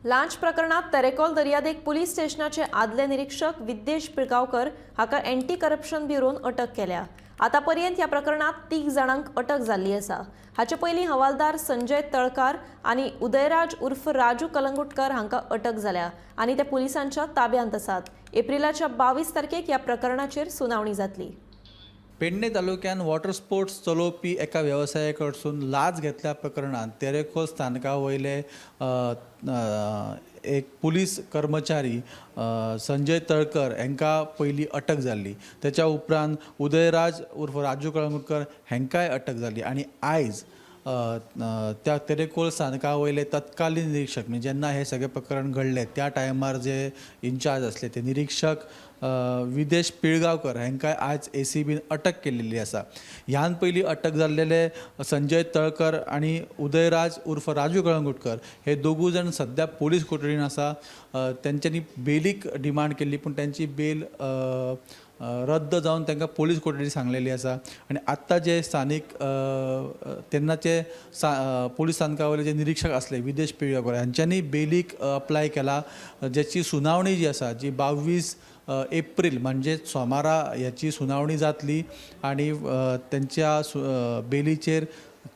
लांच प्रकरणात तेरेखोल दर्यादेग पुलीस स्टेशनाचे आदले निरीक्षक विद्येश पिळगांवकर हाका अँटी करप्शन ब्युरोन अटक केल्या. आतां पर्यंत ह्या प्रकरणात 3 जाणांक अटक जाल्ली आसा. हाचे पयलीं हवालदार संजय तळकार आनी उदयराज उर्फ राजू कलंगुटकर हांकां अटक जाल्या आनी ते पुलिसांच्या ताब्यांत आसात. एप्रिलाच्या 22 तारखेक ह्या प्रकरणाचेर सुनावणी जातली. पेडणे तालुक्यान वॉटर स्पोर्ट्स चलोवपी एका वेवसाया कडसून लाच घेतल्या प्रकरणांत तेरेखोल स्थानका वयले एक पुलीस कर्मचारी संजय तळकर हांकां पयली अटक जाल्ली. तेच्या उपरांत उदयराज उर्फ राजू कळंगूटकर हांकांय अटक जाली आनी आयज त्या तेरेखोल स्थानका वयले तत्कालीन निरीक्षक, म्हणजे जेन्ना हें सगळें प्रकरण घडलें त्या टायमार जे इन्चार्ज आसले ते निरीक्षक विदेश पिळगांवकर हांकां आज एसीबीन अटक केलेली आसा. ह्यान पयलीं अटक जाल्लेले संजय तळकर आनी उदयराज उर्फ राजू कळंगूटकर हे दोगूय जाण सद्या पोलीस कोठडीन आसा. तेंच्यांनी बेलीक डिमांड केल्ली, पूण तेंची बेल रद्द जावन तांकां पोलीस कोठडी सांगलेली आसा. आनी आत्तां जे स्थानीक तेन्नाचे पोलीस स्थानका वयले जे निरीक्षक आसले विदेश पिळगांवकर हांच्यांनी बेलीक अप्लाय केला, ज्याची सुनावणी जी आसा जी 22 एप्रील म्हणजे सोमारा ह्याची सुनावणी जातली आनी तेंच्या बेलीचेर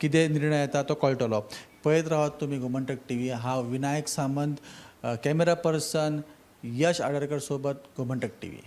कितें निर्णय येता तो कळटलो. पळयत रावात तुमी गोमंतक टीव्ही. हांव विनायक सामंत, कॅमेरा पर्सन यश आडरकर सोबत गोमंतक टीव्ही.